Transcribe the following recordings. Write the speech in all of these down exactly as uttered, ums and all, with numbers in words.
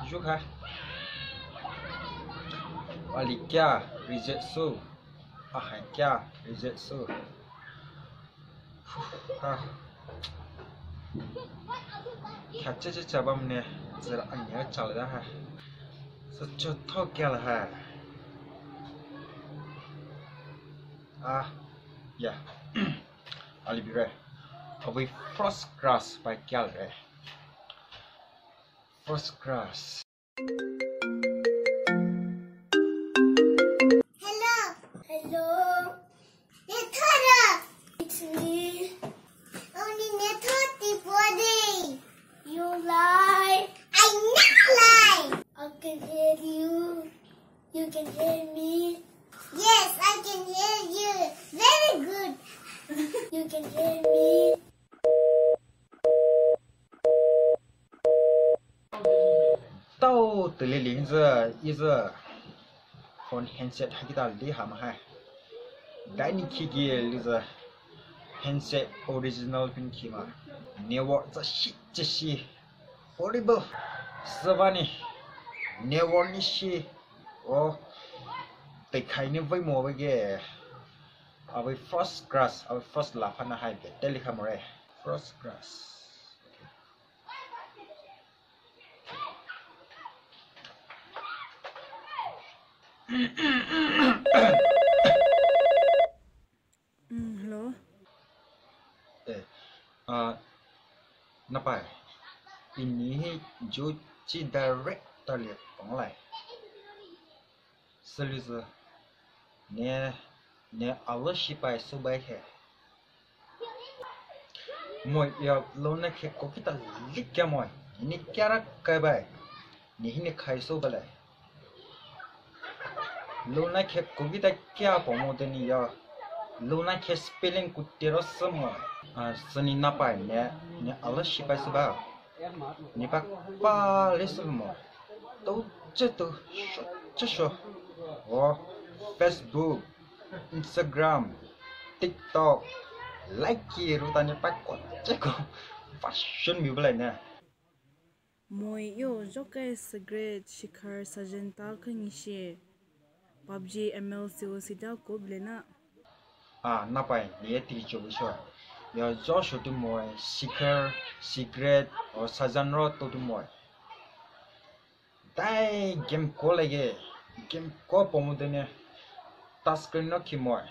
Ju kha. Ali kia reject sü. Ahai kia reject sü. Ha. Kya che che cha bam ne. Zira anya cha le da ha. Sa cho tho kia la ha. Ah. Ya. Ali bire. Abui first crush bai kia le. First crush. Hello. Hello. Nethara. It's me. Only Nethati body. You lie. I never lie. I can hear you. You can hear me. Yes, I can hear you. Very good. You can hear me. Tao tele lin zü, i zü phone handset hakita li ha ma hai. Dai ni khi gi li zü handset original pin khi ma. Network zü shi zü shi. Horrible. Sü va ni. Network ni shi. Oh. Te khai ni vai mo vai ge. Our first crush, our first love, hana hai be. Tele kha mo re. First crush. Mm, hello. Eh, ah, napai. Ini hi ju chi director le pang lai. Sülüsü. Ne, ne alo shipai subai he. Moi ya lona khe kokita likia moi. Ni kiara kai bai. Ni hini khai so balai. Lona khe kokita kia pomo de ni ya. Lona khe spelling kutero sumo. Ah, seni napai ne, ne alo shipai suba. Ni pa pa le sumo. To che to sho che sho. Oh, Facebook, Instagram, TikTok, like ki ru ta ni pa ko che ko. Fashion mi balai ne. Moi yo jokai cigarette, cigar, sajan ta khangi shi. PUBG, ML, COC da ko bile na. Ah, napai, ni e tiki chobi sho. Yo jo sho tu moi, cigar, cigarette, o sajan ro to tu moi. Dai game ko lage, game ko pomo de ne. Touch screen no khi moi,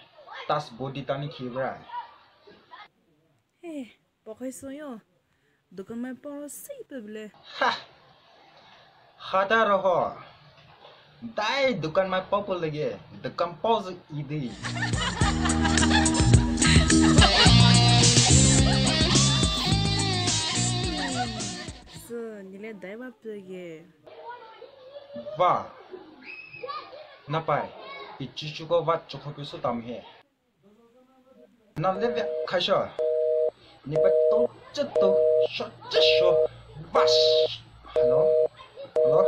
touch body ta ni khi bra. Hey, pakai so yo. Dukan mai pao sei pe bile. Ha! Hata roho. Dai dukan mai pao po lage. Dukan pao zu idi. So, nile dai ba pe ge. Va. Napai. Ichichuko va choko pe so tam he. Na leve khaisho. Ni pa to che to sho che sho. Bash. Hello? Hello?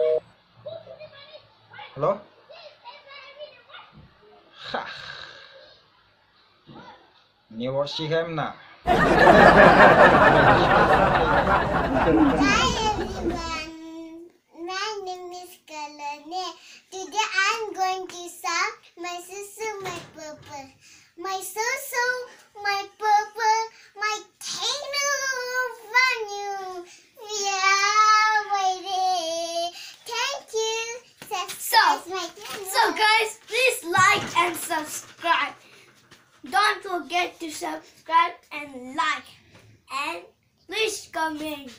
Hello? Ha. Ni wo shi hem na. Hi everyone. My name is Kalane. Today I'm going to sing my susu, my purple. My susu, my purple, my tail of a new. Yeah, baby. Thank you. Subscribe my channel. So, guys, please like and subscribe. Don't forget to subscribe and like and please comment.